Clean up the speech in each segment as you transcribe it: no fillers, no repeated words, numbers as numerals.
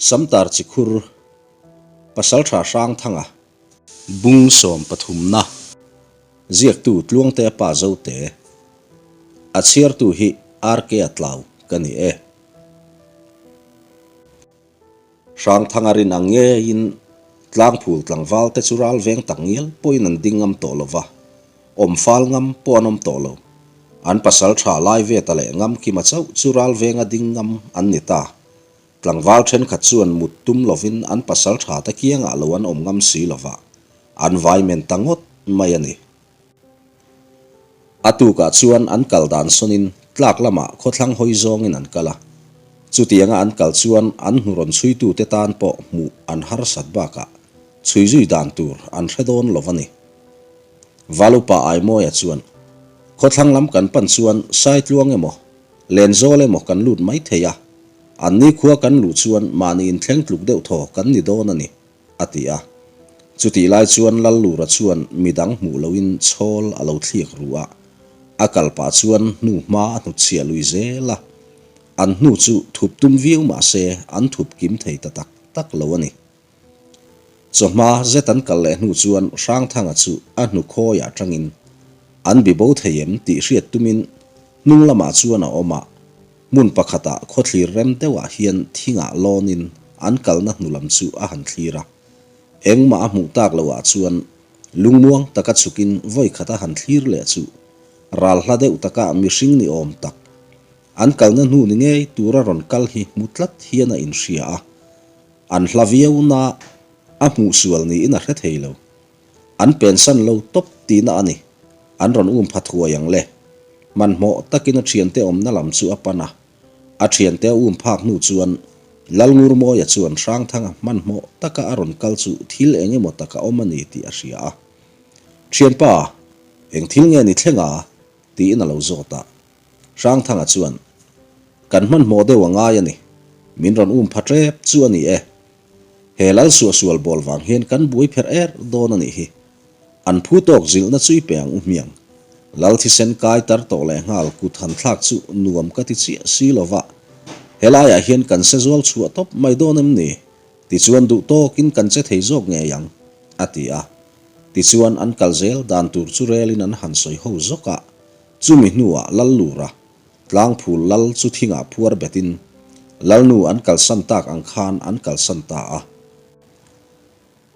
Samtar Chikhur, Pasaltha Hrangthanga, Bung sawmpathumna, Ziaktu Tluangtea Pa Zote, A chhiartu hi RK a tlau ka ni e. Hrangthanga rin ang ngeiin tlangphul tlangval te chu ral veng tak ngial pawhin an ding ngam tawh lo va, awm fal ngam pawh an awm tawh lo. An pasal tha lai ve ta leh ngam kima chauh chu ral venga ding ngam an ni ta. Tlangval thenkhat chuan mut tum lovin an pasal tha te kiangah lo an awm ngam si lo va, an vai men ta ngawt mai a ni. A tukah chuan an kal dan sawnin tlak lamah khawthlang hawi zawngin an kal a. Chutianga an kal chuan an hnu rawn chhuitute tan pawh hmuh an harsat bakah chhui zui dan tur an hre dawn lo a ni. Valupa Aimawia chuan, Khawthlang lam kan pan chuan Saitluang emaw, Lenzawl emaw kan lut mai thei a, an nikhua kan luh chuan mahni inthleng tluk deuh thaw kan ni dawn a ni. a ti a. Chutih lai chuan Lallura chuan midang hmuh loin chhawl a lo thliak ru a, a kal pah chuan hnu hma a hnutchhiah lui zel a. An hnu chu thup tum viau mah se an thup kim thei ta tak tak lo a ni. Chawhma zet an kal leh hnu chuan Hrangthanga chu a hnu khawiah tangin an bibo thei em tih hriat tumin hnung lamah chuan a awm a, Hmun pakhatah khawthlir rem deuhah hian thingah lawnin an kalna hnu lam chu a han thlir a. Engmah a hmuh tak loah chuan lungmuang taka chhukin vawi khat a han thlir leh chu ral hla deuh taka mihring ni awm tak, an kalna hnu ni ngei tura rawn kal hi hmu tlat hian a inhria a. An hla viau na a hmuh sual niin a hre thei lo. An pensan lo tawp tihna a ni. An rawn um pha thuai ang le. Hmanhmawh takin a thiante awmna lam chu a pan a. A thiante a um phak hnu chuan Lalngurmawia chuan Hrangthanga hmanhmawh taka a rawn kal chu thil eng emaw tak a awm a ni tih a hria a. Thianpa, eng thil nge ni thleng a? tiin a lo zawt a. Hrangthanga chuan, Kan hmanhmawh deuh a ngai a ni. Min rawn um pha tep chu a ni e. He lal suahsual bawl vang hian kan buai pherh er dawn a nih hi. An phu tawk zilhna chu i pe ang u hmiang. Lal thisen kai tar tawh leh nghal kut han thlak chu nuam ka ti chiah si lo va. Helaiah hian kan se zual chhuah tawp mai dawn em ni? Tichuan duh tawkin kan che thei zawk ngei ang, a ti a. Tichuan an kal zel dan tur chu relin an han sawi ho zawk a. Chumi hnuah lal lura Tlangphul lal chu thingah phuar betin Lalnu an kalsan tak ang khan an kalsan ta a.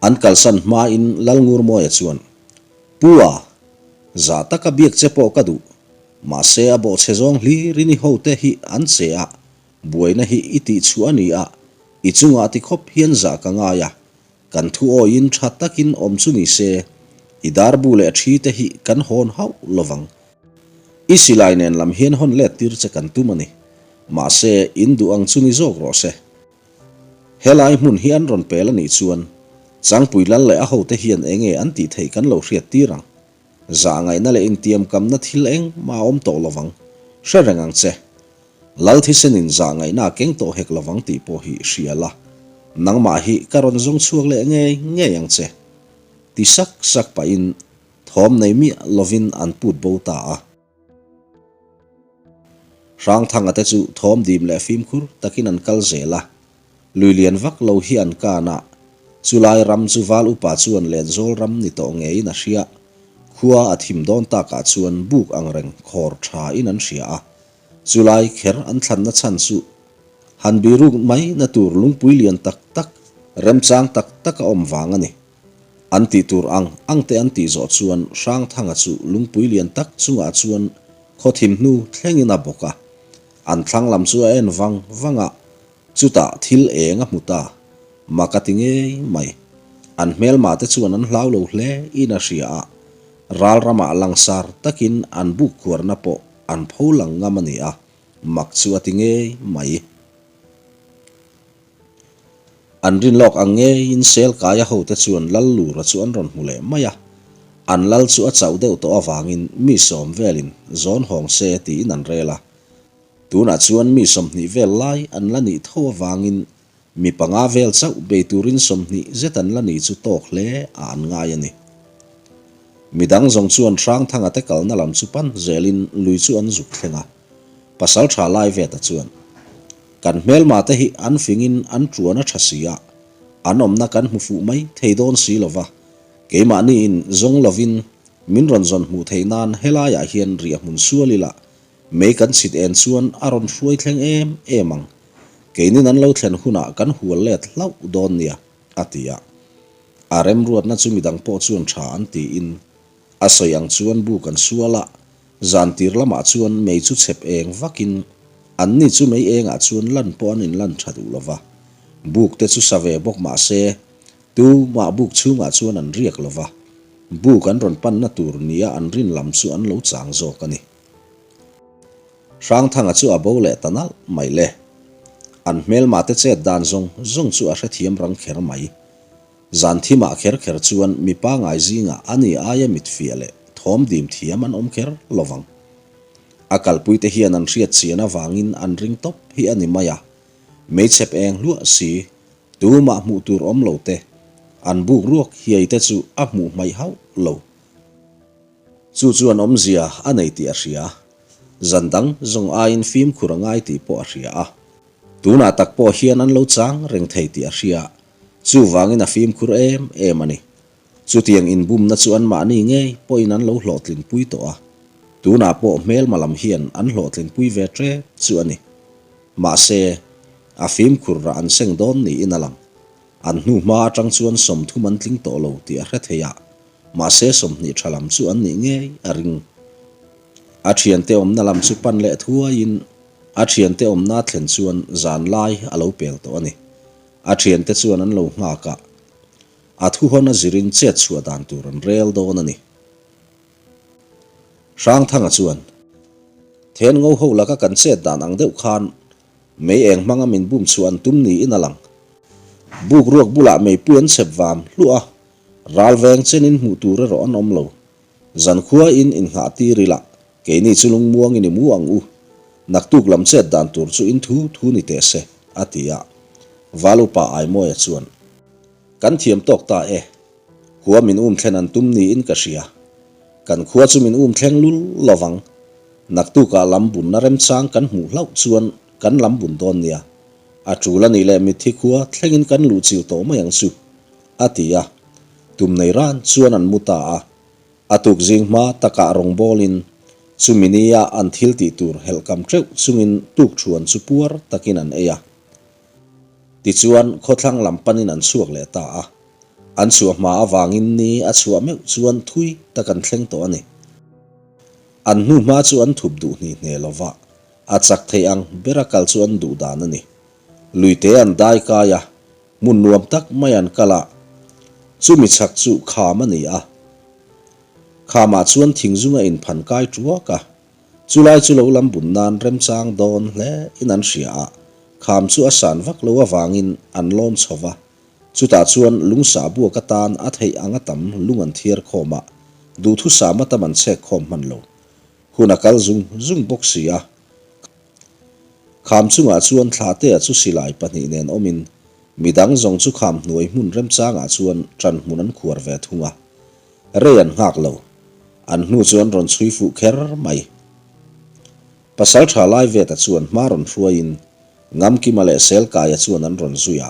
An kalsan hmain Lalngurmawia chuan, Pu a, zah taka biak che pawh ka duh. Mahse a bawhchhe zawng hlirin i hote hi an che a, buaina hi i tihchhuah a ni a, i chungah ti khawp hian zah ka ngai a, Kan thu awiin tha takin awm chu ni se, i darbu leh thi te hi kan hawn hauh lovang. I silai nen lam hian hawn let tir che kan tum a ni. Mahse, in duh ang chu ni zawk rawh se. Helai hmun hi an rawn pel a nih chuan, Changpui lal leh a hote hian enge an tih theih kan lo hriat tir ang. Zah ngaihna leh intiamkamna thil engmah a awm tawh lovang. Hre reng ang che. Lal thisenin zah ngaihna a keng tawh hek lovang tih pawh hi hria la. Nangmah hi ka rawn zawng chhuak leh ngei ngei ang che. Ti sak sak pahin thawm nei miah lovin an put bo ta a. Hrangthanga te chu thawm dim leh fimkhur takin an kal zel a. Lui lian vak lo hi an kan a, chulai ram chu val upa chuan Lenzawl ram ni tawh ngeiin a hria. Khua a thim dawn takah chuan buk angreng khawr tha in an hria a, chulai kher an thlanna chhan chu han biruk mai na tur lungpui lian tak tak, remchang tak tak a awm vang a ni. An tih tur ang ang te an tih zawh chuan Hrangthanga chu lungpui lian tak chungah chuan khaw thim hnu thlengin a bawk a. An thlang lam chu a en vang vang a, chutah thil eng a hmu ta. Mak a ti ngei mai. An hmelma te chuan an hlau lo hle in a hria a, ral ramah langsar takin an buk khuarna pawh an pho lang ngam a ni a, mak chu a ti ngei mai. An rin lawk ang ngeiin sel kaia hote chuan lal lura chu an rawn hmu leh mai a, an lal chu a chauh deuh tawh avangin mi sawm velin zawn hawng se tiin an rel a. Tunah chuan mi 20 vel lai an la nih tho avangin mi panga vel chauh bei turin 20 zet an la nih chu tawk hle a an ngai a ni. Midang zawng chuan Hrangthanga te kalna lam chu pan zelin lui chu an zuk thleng a, pasal tha lai ve ta chuan. Kan hmelma te hi an fingin an ṭuan a ṭha si a, an awmna kan hmu fuh mai thei dawn si lo va, keimahniin zawng lovin min rawn zawn hmuh theih nan helaiah hian riahhmun sual ila mei kan chhit en chuan a rawn hruai thleng em em ang. Keinin an lo thlen hunah kan hual let hlauh dawn nia, a ti a. A remruatna chu midang pawh chuan ṭha an tiin a sawi ang chuan bu kan sual a, Zan tir lamah chuan mei chu chhep eng vakin anni chu mei engah chuan lan pawh an inlan tha duh lo va. Buk te chu sa ve bawk mah se, tumah buk chhungah chuan an riak lo va, buk an rawn panna tur nia an rin lam chu an lo chang zawk a ni. Hrangthanga chu a bo leh ta nalh mai le. An hmelma te chet dan zawng zawng chu a hrethiam rang kher mai. Zan thimah kher kher chuan mi pangai zingah a ni aia mit fiah leh thawm dim thiam an awm kher lo vang. A kalpuite hian an hriat chian avangin an ring tawp hi a ni mai a, meichhep eng hluah si, tumah hmuh tur awm lo te, an buk ruak hiai te chu a hmuh hmaih hauh lo. Chu chuan awmzia a nei tih a hria. Zan dang zawng aiin fimkhur a ngai tih pawh a hria a. Tunah tak pawh hian an lo chang reng thei tih a hria. Chuvangin a fimkhur em em a ni. Chutiang inbumna chu anmahni ngei pawhin an lo hlawhtlinpui tawh a, tunah pawh hmelma lam hian an hlawhtlinpui ve ṭep chu a ni. Mahse, a fimkhur rah an seng dawn niin a lang. An hnuhma aṭang chuan 30 an tling tawh lo tih a hre thei a, mahse 20 ṭha lam chu an nih ngei a ring. A ṭhiante awmna lam chu pan leh thuaiin a ṭhiante awmna thlen chuan zan lai a lo pel tawh a ni. A thiante chuan an lo nghak a, a thuhawn a zirin chet chhuah dan tur an rel dawn a ni. Hrangthanga chuan, Then ngo ho laka kan chet dan ang deuh khan mei eng hmanga min bum chhuah an tum niin a lang. Buk ruak bulah meipui an chhep vam hluah a, ral veng chenin hmuh tur erawh an awm lo. Zankhua in innghah tir ila, Keini chu lungmuangin i mu ang u. Naktuk lam chet dan tur chu in thu thu ni teh se, a ti a. Val upa Aimawia chuan, Kan thiam tawk ta e. Khua min um thlen an tum niin ka hria. Kan khua chu min um thleng lul lo vang. Naktukah lam bunna remchang kan hmuh hlauh chuan kan lam bun dawn nia. A tul a nih leh mitthi khua thlengin kan luh chilh tawh mai ang chu, a ti a. Tum nei ran chuan an mu ta a. A tuk zing hma takah rawngbawlin chumi nia an thil tih tur helh kam teuh chungin tukṭhuan chu puar takin an ei a. Tichuan khawthlang lam panin an chhuak leh ta a. An chhuah hma avangin ni a chhuah meuh chuan thui tak an thleng tawh a ni. An hnu hma chu an thup duh hni hne lova, a chak thei ang bera kal chu an duh dan a ni. Luite an dai kai a, Hmun nuam tak mai an kal a, chumi chhak chu kham a ni a. Khamah chuan thingzung a inphan kai tuak a, chulai chu lo lam bun nan remchang dawn hle in an hria a, kham chu a san vak lo avangin an lawn chho va, chutah chuan lungsah buak atan a theih ang a tam lung an thiar khawm a, duhthusam a tam an chhek khawm hman lo. Hun a kal zung zung bawk si a. Kham chungah chuan Thlahtea chu silai pahnih nen awmin midang zawng chu kham hnuai hmun remchangah chuan ṭan hmun an khuar ve thung a. Rei an nghak lo. An hnu chu an rawn chhui fuh kher mai. Pasalṭha Laiveta chuan hma rawn hruaiin Ngamkima leh Selkaia chuan an rawn zui a.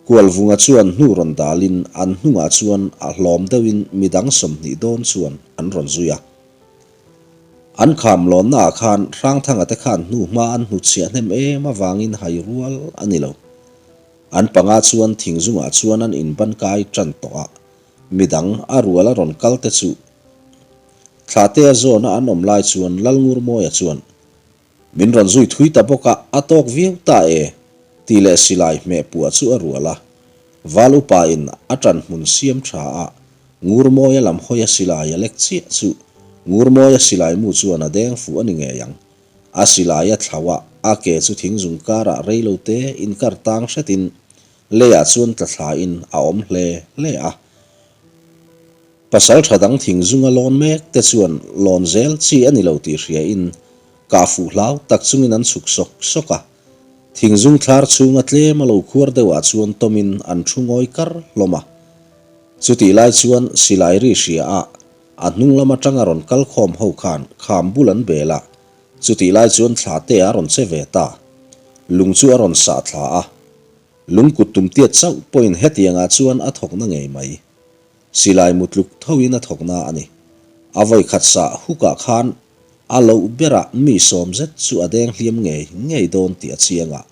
Kualvunga chuan hnu rawn dalin an hnungah chuan a hlawm deuhin midang 20 dawn chuan an rawn zui a. An kham lawnnaah khan Hrangthanga te khan hnu hma an hnutchhiah hnem em avangin hai rual a ni lo. An panga chuan thingzungah chuan an inban kai tan tawh a, midang a rual a rawn kal te chu Thlahtea zawna an awm lai chuan Lalngurmawia chuan Min rawn zui thui ta bawk a, a tawk viau ta e, tih leh silai hmeh puah chu a rual a. Val upa in a ṭan hmun siam ṭha a, Ngurmawia lam hawia silai a lek chiah chu Ngurmawia silai mu chuan a deng fuh a ni ngei ang. A silai a thlauh a, a ke chu thingzung karah reilo te inkar tang hretin leiah chuan tla thlain a awm hle hle a. Pasal tha dang thing zunga lawn mek te chuan lawn zel chi a ni lo tih hria in kah fuh hlau tak chungin an chhuk sawk sawk a. Thing zung thlar chhunga tlem a lo khuar deuh ah chuan tawm in an thu ngawi kar hlawm a. Chutih lai chuan silai ri hria a a hnung lam atanga rawn kal khawm ho khan kham bul an bel a, chutih lai chuan thla te a rawn che ve ta. Lung chu a rawn sah thla a. Lung kut tum tiat chauh pawhin hetiangah chuan a thawkna ngei mai. Silai mu tluk thoin a thawkna a ni. A vawi khat sah hukah khan a loh berah mi sawm zet chu a deng hliam ngei ngei dawn tih a chiang a.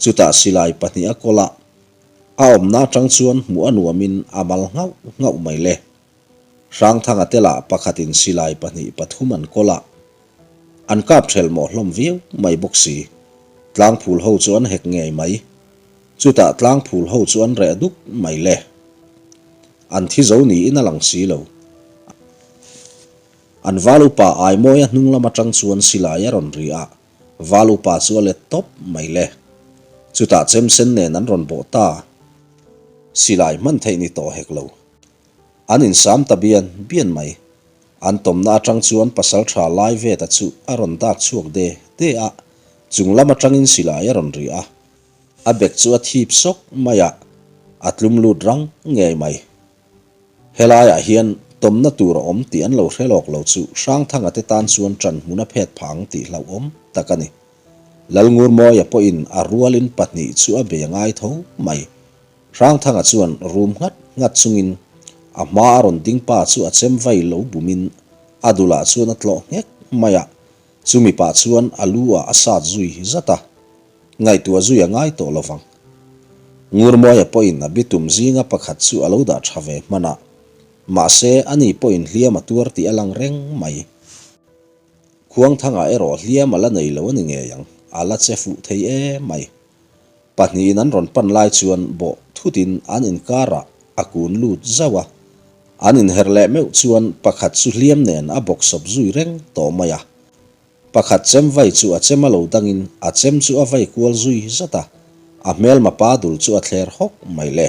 Chutah silai pahnih a kawl a, a awmna atang chuan hmuh a nuamin a mal nghauh nghauh mai le. Hrangthanga te lah pakhatin silai pahnih pathum an kawl a, an kap thelh mawh hlawm viau mai bawk si. Tlangphul ho chu an hek ngei mai. Chutah tlangphul ho chu an reh duk mai le. An thi zo niin a lang si lo. An val upa Aimawia hnung lam atang chuan silai a rawn ri a, val upa chu a let tawp mai le. Chutah chemsen nen an rawn bawh ta. Silai hman theih ni tawh hek lo. An insam ta bian bian mai. An tawmna atang chuan pasaltha Laiveta chu a rawn dak chhuak de de a, chung lam atangin silai a rawn ri a. A bek chu a thip sawk mai a, a tlum lut rang ngei mai. Helaiah hian tawmna tur a awm tih an lo hre lawk lo chu Hrangthanga te tan chuan ṭan hmun a phet phah ang tih hlauhawm tak a ni. Lalngurmawia pawhin a rualin pahnih chu a bei a ngai tho mai. Hrangthanga chuan rum nghat nghat chungin a hma a rawn ding pa chu a chem vai lo bumin a dulah chuan a tlawh nghek mai a, chumi pah chuan a lu ah a sat zui zat a, ngaihtuah zui a ngai tawh lovang. Ngurmawia pawhin a bitum zinga pakhat chu a lo dah tha ve hman a, mahse ani pawhin hliam a tuar tih a lang reng mai. Khuangthanga erawh hliam a la nei lo a ni ngei ang, a la che fuh thei em mai. Pahnihin an rawn pan lai chuan bawh thutin an inkarah a kun lut zauh a. An inher leh meuh chuan pakhat chu hliam nen a bawk sawp zui reng tawh mai a. Pakhat chem vai chu a chem a lo dangin a chem chu a vai kual zui zat a, a hmelma pa dul chu a thler hawk mai le.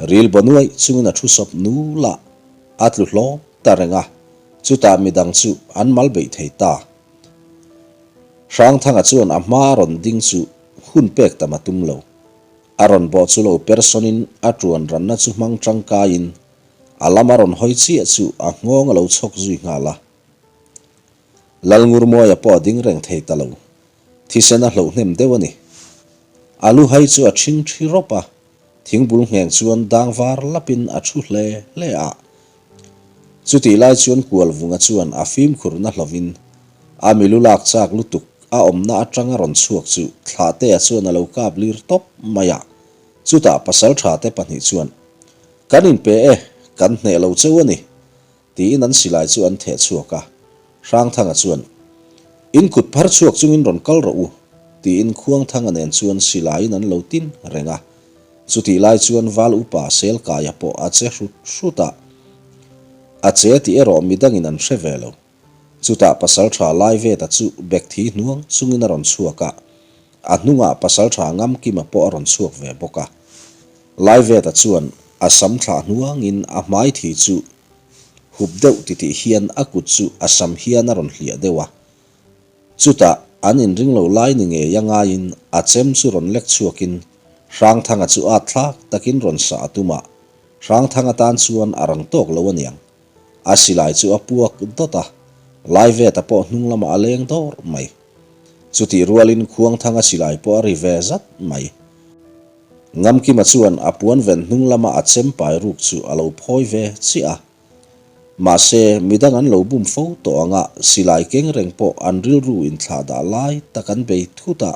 Ril baw nuaih chungin a thu sawp nul a, a tlu hlawm ta reng a, chutah midang chu an mal beih thei ta. Hrangthanga chuan a hma a rawn ding chu hun pek tam a tum lo. A rawn bawh chu lo persawnin a tuan ranna chu hmang tangkaiin a lam a rawn hawi chiah chu a nghawng a lo chhawk zui nghal a. Lalngurmawia pawh a ding reng thei ta lo. Thisen a hloh hnem deuh a ni. A lu hai chu a thing thi rawp a, thingbul ngheng chuan dang var lapin a thu hle hle a. Chutih lai chuan Kualvunga chuan a fimkhurna hlovin a milu lak chak lutuk a awmna atanga rawn chhuak chu Thlahtea chuan a lo kap lir tawp mai a. Chutah pasaltha te pahnih chuan, Kan inpe e, kan hneh lo cheu a ni, tiin an silai chu an theh chhuak a. Hrangthanga chuan, In kut phar chhuak chungin rawn kal rawh u, tiin Khuangthanga nen chuan silaiin an lo tin reng a. Chutih lai chuan Val upa Selkaia pawh a che hrut hrut a, a che tih erawh midangin an hre ve lo. Chutah pasaltha Laiveta chu Bekthi hnuang chungin a rawn chhuak a, a hnungah pasaltha Ngamkima pawh a rawn chhuak ve bawk a. Laiveta chuan a sam thlah hnuangin a hmai thi chu hup deuh titih hian a kut chu a sam hian a rawn hliah deuh a. Chutah an inring lo lai ni ngei a ngaiin a chem chu rawn lek chhuakin Hrangthanga chu at thlak takin rawn sah a tum a, Hrangthanga tan chuan a rang tawk lo aniang. A silai chu a puak dawt a, Laiveta pawh hnung lamah a leng dawr mai. Chutih rualin Khuangthanga silai pawh a ri ve zat mai. Ngamkima chuan a puan ven hnung lama a chem pai ruk chu a lo phawi ve chiah a. Mahse, midang an lo bum fo tawh ang a, silai keng reng pawh an rilru inthlah dah lai tak an bei thut a,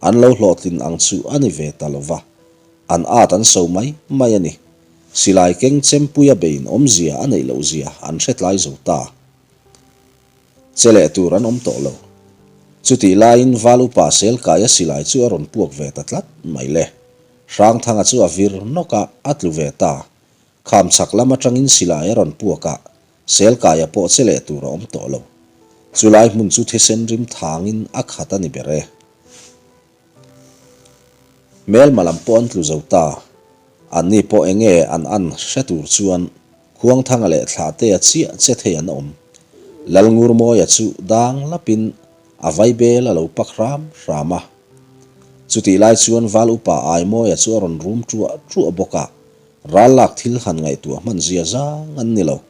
an lo hlawhtlin ang chu a ni ve ta lo va. An at an so mai mai a ni. Silai keng chempuia beiin awmzia a neih loh zia an hre tlai zo ta. Che leh tur an awm tawh lo. Chutih laiin Val upa Selkaia silai chu a rawn puak ve ta tlat mai le. Hrangthanga chu a vir nawk a, a tlu ve ta. Kham chhak lam atangin silai a rawn puak a, Selkaia pawh che leh tur a awm tawh lo. Chulai hmun chu thisen rim thangin a khat a ni ber e. Hmelma lam pawh an tlu zo ta. Anni pawh enge an an hre tur chuan Khuangthanga leh Thlahtea chiah che thei an awm. Lalngurmawia chu dang lapin a vaibel a lo pak hram hram a. Chutih lai chuan Val upa Aimawia chu a rawn rum ṭuah ṭuah bawk a, ral lak thil han ngaihtuah hman zia zang an ni lo.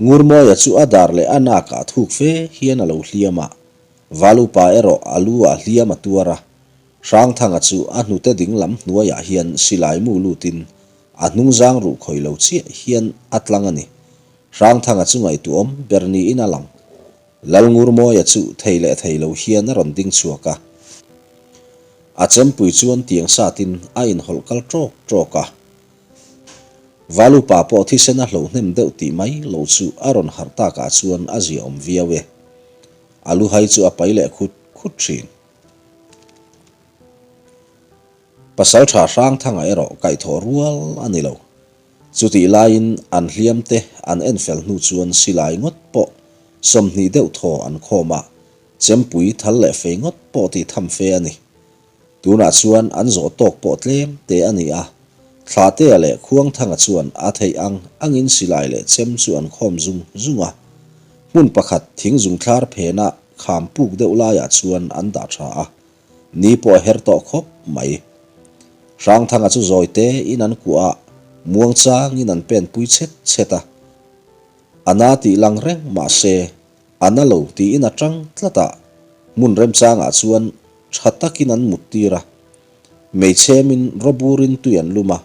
Ngurmawia chu a dar leh a nakah thuk fe hian a lo hliam a, Val upa erawh a lu ah hliam a tuar a. Hrangthanga chu a hnute ding lam hnuaiah hian silai mu lutin a hnungzang ruh khawi lo chiah hian a tlang a ni. Hrangthanga chu ngaihtuahawm ber niin a lang. Lalngurmawia chu thei leh thei lo hian a rawn ding chhuak a. A chempui chuan tiang satin a inhawlh kal ṭawk ṭawk a. Valupa pawh thisen a hloh hnem deuh tih mai lo chu a rawn harh takah chuan a ziaawm viau e. A luhai chu a pai leh khut khut thin. Pasaltha Hrangthanga erawh kaihthawh rual a ni lo. Chutih laiin an hliam te an enfel hnu chuan silai ngawt pawh 20 deuh thaw an khawm a, chempui thal leh fei ngawt pawh tih tham fe a ni. Tunah chuan an zawh tawk pawh tlem te a ni a, Thlahtea leh Khuangthanga chuan a theih ang angin silai leh chem chu an khawm zung zung a. Hmun pakhat thing zungthlar phena kham puk deuh laiah chuan an dah tha a, ni pawh a her tawh khawp mai. Hrangthanga chu zawi te in an kuah a, muang changin an pen pui chhet chhet a. A na tih lang reng mahse, A na lo tiin a tang tlat a, hmun remchangah chuan tha takin an mut tir a. Meichhemin rawburin tui an lum a,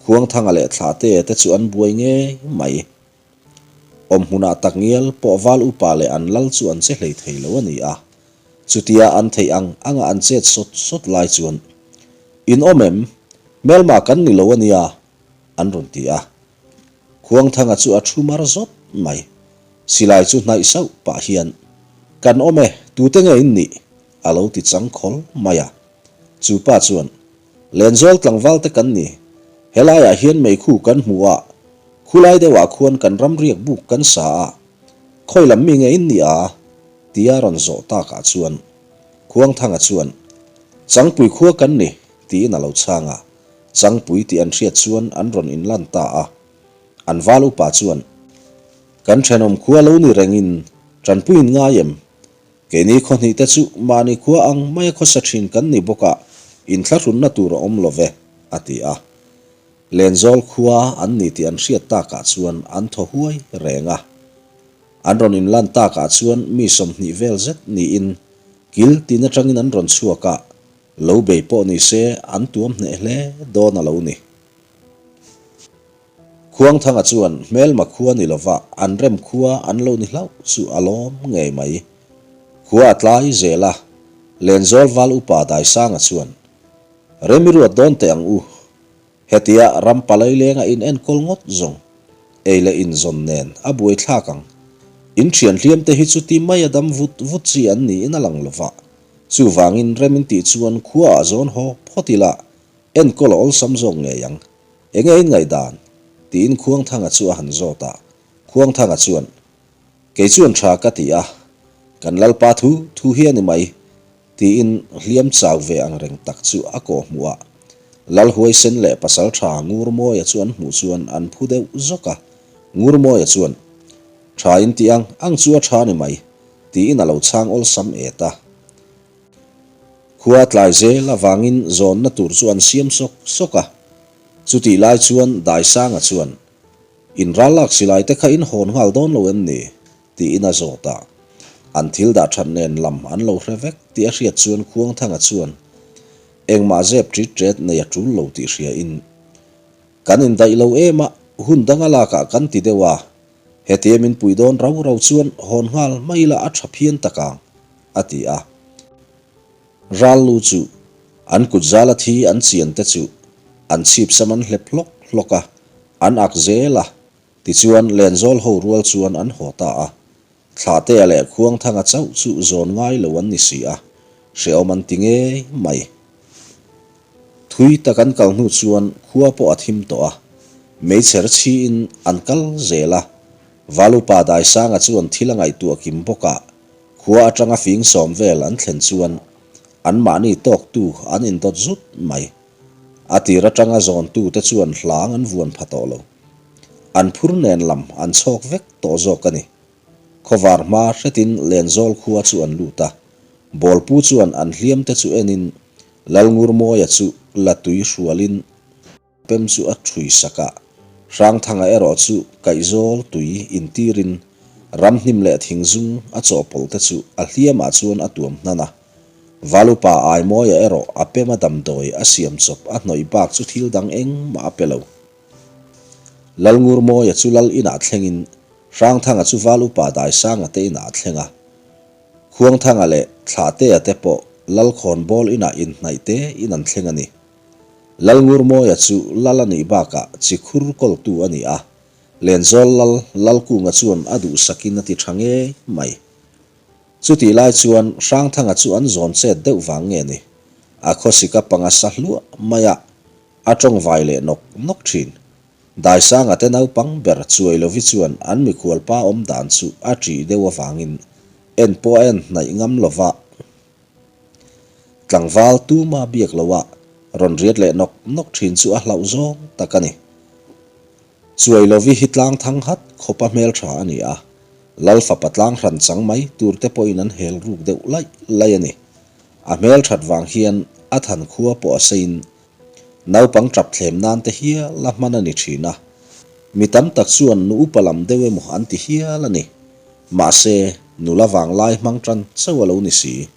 Khuangthanga leh Thlahte te chu an buai ngei mai. Awmhmunah takngial pawh val upa leh an lal chu an che hlei thei lo a ni a. Chutia an theih ang anga an chet sawt sawt lai chuan, In awm em? Hmelma kan ni lo a nia, an rawn ti a. Khuangthanga chu a thu mar zawt mai. Silai chu hnaih sauh pah hian, Kan awm e, tute nge in nih? a lo ti chang khawl mai a. Chu pa chuan, Lenzawl tlangval te kan ni. Helaiah hian meikhu kan hmu a, khulai deuhah khuan kan ram riak buk kan sa a. Khawi lam mi nge in nih a? tia rawn zawh takah chuan Khuangthanga chuan, Changpui khua kan ni, tiin a lo chhang a. Changpui tih an hriat chuan an rawn inlan ta a. An val upa chuan, Kan thenawm khua lo ni rengin tanpuiin ngai em? Keini khawhnih te chu mahni khua ang maia khawsa thin kan ni bawk a, inthlahrunna tur a awm lo ve, a ti a. Lenzawl khua an ni tih an hriat takah chuan an thaw huai reng a. An rawn inlan takah chuan mi 20 vel zet niin kil tin atangin an rawn chhuak a, Lo bei pawh ni se an tuam hneh hle dawn a lo ni. Khuangthanga chuan hmelma khua ni lova an rem khua an lo ni hlauh chu a lawm ngei mai. Khua a tlai zel a, Lenzawl val upa Daisanga chuan, Rem i ruat dawn teh ang u. Hetia ram palai lenga in enkawl ngawt zawng, ei leh inzawn nen a buai thlak ang. In thian hliam te hi chuti mai a dam vut vut chi an niin a lang lova, Chuvangin rem in tih chuan khuaah zawn haw phawt ila enkawl a awlsam zawk ngei ang. Enge in ngaihdan? tiin Khuangthanga chu a han zawt a. Khuangthanga chuan, Kei chuan tha ka ti a, kan Lalpa thu thu hi a ni mai, tiin hliam chau ve ang reng tak chu a kawh hmuh a. Lalhuaisen leh Pasaltha Ngurmawia chu an hmuh chuan an phu deuh zawk a. Ngurmawia chuan, Tha in tih ang ang chu a tha ni mai, tiin a lo chhang awlsam et a. Khua tlai zel avangin zawnna tur chu an siam sawk sawk a. Chutih lai chuan Daisanga chuan, In ral lak silai te kha in hawn nghal dawn lo em ni? tiin a zawt a. An thil dah that nen lam an lo hre vek tih a hriat chuan Khuangthanga chuan engmah zep ṭit ṭet nei a ṭul lo tih hriain, Kan indaih lo em a, hun danga lakah kan ti deuh a, Hetia min pui dawn rau rau chuan hawn nghal mai ila a tha phian tak ang, a ti a. Ral lu chu an kut zala thi an chian te chu an chhip sam an hlep hlawk hlawk a, an ak zel a, tichuan Lenzawl ho rual chuan an haw ta a. Thlahtea leh Khuangthanga chauh chu zawn ngai lo an ni si a, hrehawm an ti ngei mai. Thui tak an kal hnu chuan khua pawh a thim tawh a, meichher chhiin an kal zel a. Valupa Daisanga chuan thil a ngaihtuah kim bawk a, khua atanga fing sawm vel an thlen chuan anmahni tawktu an indawt zut mai. A tir atanga zawntute chuan hlang an vuan pha tawh lo. An phur nen lam an chhawk vek tawh zawk a ni. Khawvar hma hretin Lenzawl khua chu an lut a, Bawlpu chuan an hliamte chu enin Lalngurmawia chu la tui hrualin pem chu a ṭhui sak a, Hrangthanga erawh chu kaihzawl tui intirin ramhnim leh thingzung a chawhpawlh te chu a hliamah chuan a tuam hnan a. Valupa Aimawia erawh a pema damdawi a siam chawp a hnawih bak chu thil dang engmah a pe lo. Lalngurmawia chu lal inah thlengin Hrangthanga chu Valupa Daisanga te inah a thleng a. Khuangthanga leh Thlahtea te pawh Lalkhawnbawl inah inhnaih te in an thleng a ni. Lalngurmawia chu lal a nih bakah chikhur kawltu a ni a, Lenzawl lal Lalkunga chuan a duhsakin a ti tha ngei mai. Chutih lai chuan Hrangthanga chu an zawn chet deuh vang nge ni? A khawsik a panga sa hluah mai a, a tawngvai leh nawk nawk thin. Daisanga te naupang ber Chuailovi chuan an mikhual pa awm dan chu a ṭih deuh avangin en pawh a en hnaih ngam lo va. Tlangval tuma biak loha rawn riat leh nawk nawk thin chu a hlauh zawng tak a ni. Chuailovi hi tlang thang hat khawpa hmeltha a ni a, Lal fapa tlang hran chang mai tur te pawhin an hel ruk deuh laih laih a ni. A hmelthat vang hian a than khua pawh a seiin naupang tap thlem nan te hial a hman a ni thin a, mi tam tak chuan nu upa lam deuh emaw an ti hial a ni. Mahse, nula vanglai hmang tan chauh a lo ni si.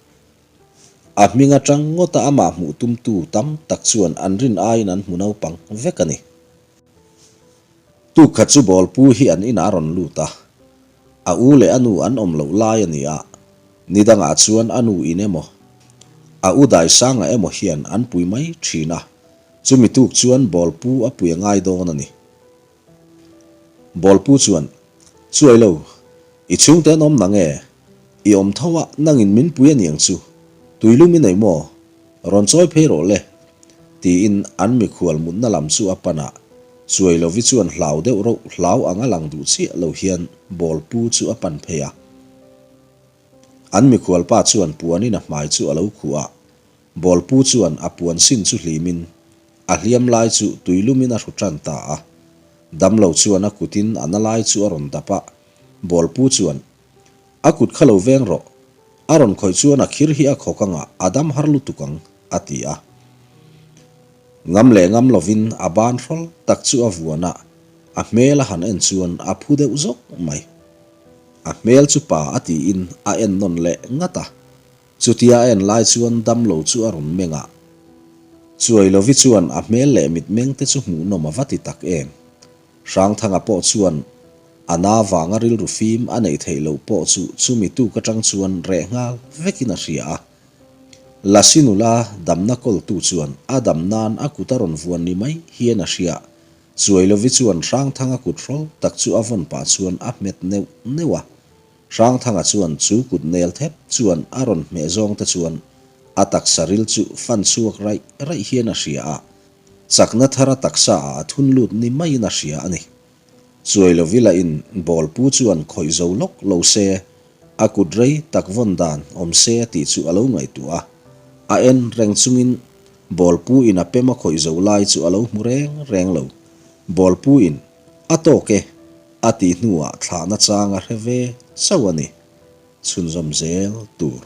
A hming atang ngawta amah hmuh tumtu tam tak chuan an rin aiin an hmu naupang vek a ni. Tuk khat chu bawlpu hi an inah a rawn lut a, a u leh a nu an awm loh lai a ni a, ni dangah chuan a nu in emaw, a u Daisanga emaw hian an pui mai thin a, chumi tuk chuan bawlpu a pui a ngai dawn a ni. Bawlpu chuan, Chuai lo, i chhungte an awm nang e, i awm tho a, nangin min pui a niang chu, tuilum i nei maw? Rawn chawi phei rawh le, tiin an mikhual mutna lam chu a pan a, Chuailovi chuan hlau deuh rauh hlau ang a lang duh chiah lo hian bawlpu chu a pan phei a. An mikhual pa chuan puanin a hmai chu a lo khuh a, bawlpu chuan a puan sin chu hlimin a hliam lai chu tuilumin a hru tan ta a. Damlo chuan a kutin a na lai chu a rawn dap a, bawlpu chuan, A kut kha lo veng rawh. A rawn khawih chuan a khir hi a khawk anga a dam har lutuk ang, a ti a. Ngam leh ngam lovin a ban hrawl tak chu a vuan a, a hmel a han en chuan a phu deuh zawk mai. A hmel chu pa a tiin a en nawn leh ngat a. Chutia a en lai chuan damlo chu a rawn meng a. Chuailovi chuan a hmel leh mitmeng te chu hmuhnawm a va ti tak em. Hrangthanga pawh chuan a na vanga rilru fim a neih theih loh pawh chu chumi tuk atang chuan reh nghal vekin a hria a. Lasi nula damna kawltu chuan a dam nan a kut a rawn vuan ni mai hian a hria. Chuailovi chuan Hrangthanga kut hrawl tak chu a vawn pah chuan a hmet neuh neuh a. Hrangthanga chuan chu kut nel thep chuan a rawn hmeh zawng te chuan a taksa ril chu fan chhuak raih raih hian a hria a. Chakna thar a taksa ah a thun lut ni maiin a hria a ni. Chuailovi lahin bawlpu chuan khawih zo lawk lo se, a kut rei tak vawn dan awm se tih chu a lo ngaihtuah a. A en reng chungin bawlpu in a pem a khawih zo lai chu a lo hmu reng reng lo. Bawlpu in, A tawk e, a tih hnuah thlahna chang a hre ve chauh a ni. Chhunzawm zel tur.